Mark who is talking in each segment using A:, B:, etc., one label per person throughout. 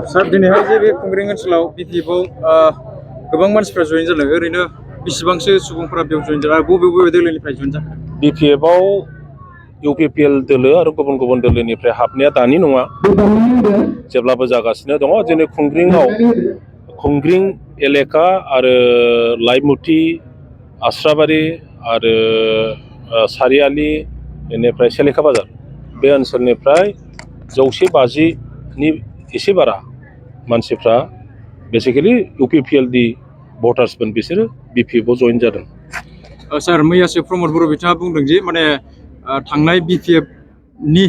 A: सार दिनैहाय जे बे खुंग्रिं ओनसोलाव बिपिएफआव गोबां मानसिफ्रा जयेन जादों ओरैनो बेसेबांसो सुबुंफोरा बेयाव जयेन जादों आरो बबे दोलोनिफ्राय जयेन जादों?
B: बिपिएफआव इउपिपिएल दोलो आरो गुबुन गुबुन दोलोनिफ्राय हाबनाया दानि नङा, जेब्लाबो जागासिनो दङ। दिनै खुंग्रिं एलेका आरो लाइमुथि, आस्राबारि आरो सारियालि, बेनिफ्राय सेलेखा बाजार बे ओनसोलनिफ्राय 150नि एसे बारा मानसिफ्रा बेसिकेलि इउपिपिएलनि भटार्समोन, बिसोरो बिपिएफआव जयेन जादों।
A: सार मैयासो प्रमद बर' बिथाङा बुंदों जे माने थांनाय बिपिएफनि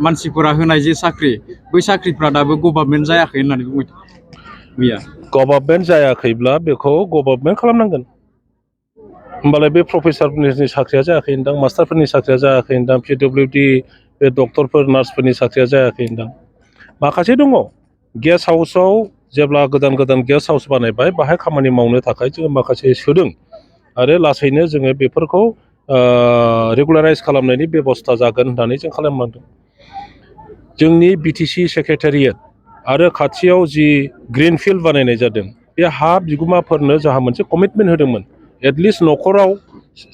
A: मानसिफोरा होनाय जे साख्रि, बै साख्रिफ्रा दाबो गभर्नमेन्ट जायाखै होननानै बुंबाय मैया।
B: गभर्नमेन्ट जायाखैब्ला बेखौ गभर्नमेन्ट खालामनांगोन। होमबालाय बे प्रफेसारफोरनि साख्रिया जायाखै होनदां, मास्टारफोरनि साख्रिया जायाखै होनदां, पिडब्लिउडि बे डक्टरफोर नार्सफोरनि साख्रिया जायाखै होनदां। माखासे दङ। गेस्ट हाउसआव जेब्ला गोदान गोदान गेस्ट हाउस बानायबाय, बाहाय खामानि मावनो थाखाय जोङो माखासे सोदों आरो लासैनो जोङो बेफोरखौ रेगुलाराइज खालामनायनि बेबस्था जागोन होननानै जों खालामलांदों। जोंनि बिटिसि सेक्रेटारियेट आरो खाथियाव जि ग्रिन फिल्ड बानायनाय जादों, बे हा बिगुमाफोरनो जोंहा मोनसे कमिटमेन्ट होदोंमोन, एटलिस्ट न'खराव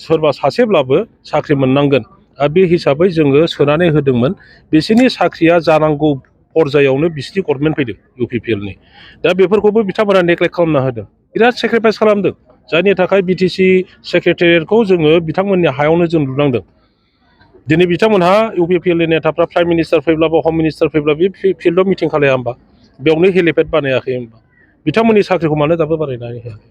B: सोरबा सासेब्लाबो साख्रि मोननांगोन। आरो बे हिसाबै जोङो सोनानै होदोंमोन। बिसोरनि साख्रिया जानांगौ पर्यायावनो बिसिनि गभर्नमेन्ट फैदों इउपिपिएलनि। दा बेफोरखौबो बिथांमोना नेग्लेक्ट खालामना होदों, बिराद सेक्रिफाइस खालामदों, जायनि थाखाय बिटिसि सेक्रेटारियेटखौ जोङो बिथांमोननि हायावनो जों लुनांदों। दिनै बिथांमोनहा इउपिपिएलनि नेताफ्रा प्राइम मिनिस्टार फैब्लाबो हम मिनिस्टार फैब्ला बे फिल्डआव मिटिं खालाया होमबा, बेयावनो हेलिपेड बानायाखै होमबा, बिथांमोननि साख्रिखौ मानो दाबो बानायनानै होयाखै?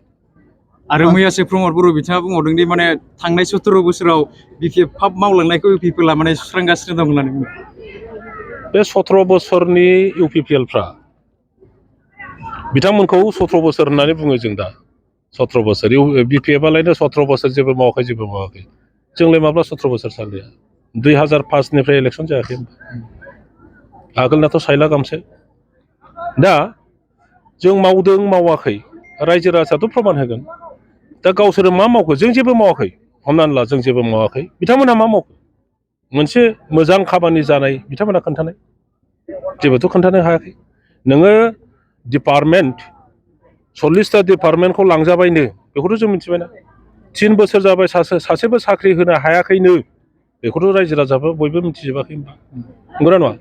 A: आरो मैयासो प्रमद बर' बिथाङा बुंबावदों दि माने थांनाय 17 बोसोराव बिपिएफ फाब मावलांनायखौ इउपिपिएलआ माने सुस्रांगासिनो दं होननानै बुङो।
B: बे 17 बोसोरनि इउपिपिएलफ्रा बिथांमोनखौ 17 बोसोर होननानै बुङो जों दा। 17 बोसोर बिपिएफआलायनो 17 बोसोर जेबो मावाखै। जोंलाय माब्ला 17 बोसोर सानलिया? 2005निफ्राय इलेक्सन जायाखै होनबा? आगोलनाथ' सायला गामसे। दा जों मावदों मावाखै, रायजो राजायाथ' प्रमान होगोन। दा गावसोरो मा मावखो? जों जेबो मावाखै। हमनानै ला जों जेबो मावाखै, बिथांमोनहा मा मावखो? मोनसे मोजां खामानि जानाय बिथांमोनहा खोन्थानाय, जेबोथ' खोन्थानो हायाखै। नोङो डिपार्टमेन्ट 40टा डिपार्टमेन्टखौ लांजाबायनो, बेखौथ' जों मिथिबायना। 3 बोसोर जाबाय सासेबो साख्रि होनो हायाखैनो, बेखौथ' रायजो राजाबो बयबो मिथिजोबाखै होनबा, नंगौना नङा?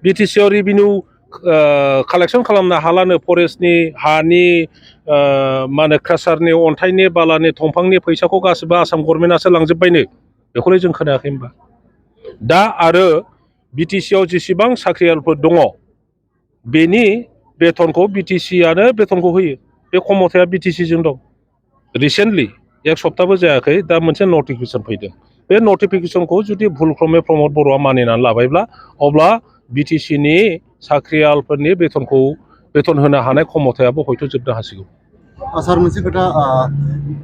B: बिटिसिआव रेभिनिउ कालेक्सन खालामनो हालानो, फरेस्टनि हानि मा होनो क्रासारनि, अन्थाइनि, बालानि, दंफांनि फैसाखौ गासिबो आसाम गभर्नमेन्टआसो लांजोब्बायनो, बेखौलाय जों खोनायाखै होनबा? दा आरो बिटिसिआव जेसेबां साख्रियालफोर दङ, बेनि बेथनखौ बिटिसिआनो बेथनखौ होयो। बे खमथाया बिटिसिजों दं। रिसेन्टलि 1 सप्ताहबो जायाखै, दा मोनसे नटिफिकेसन फैदों। बे नटिफिकेसनखौ जुदि भुलक्रमे प्रमद बर'आ मानिनानै लाबायब्ला, अब्ला बिटिसिनि साख्रियालफोरनि बेथन होनो हानाय खमथायाबो हयथ' जोबनो हासिगौ।
C: सार मोनसे खोथा,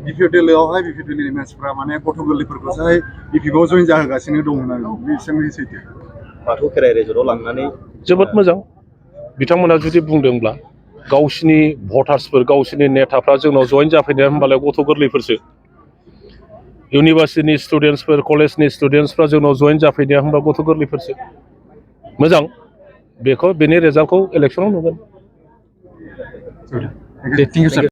C: बिपिएफ दोलोआवहाय बिपिएफ दोलोनि मानसिफ्रा माने गथ' गोरलैफोरखौहाय बिपिएफआव जयेन जाहोगासिनो दं होननानै बेसेबां सैथो?
D: बाथौ खेराइ रेजर्टआव लांनानै
B: जोबोद मोजां। बिथांमोना जुदि बुंदोंब्ला गावसिनि भटार्सफोर, गावसिनि नेताफ्रा जोंनाव जयेन जाफैनाया होमबालाय गथ' गोरलैफोरसो। इउनिभार्सिटिनि स्टुडेन्टसफोर, कलेजनि स्टुडेन्टसफ्रा जोंनाव जयेन जाफैनाया होमबा गथ' गोरलैफोरसो। मोजां, बेनि रिजाल्टखौ इलेक्सनाव नुगोन।
A: Thank you sir.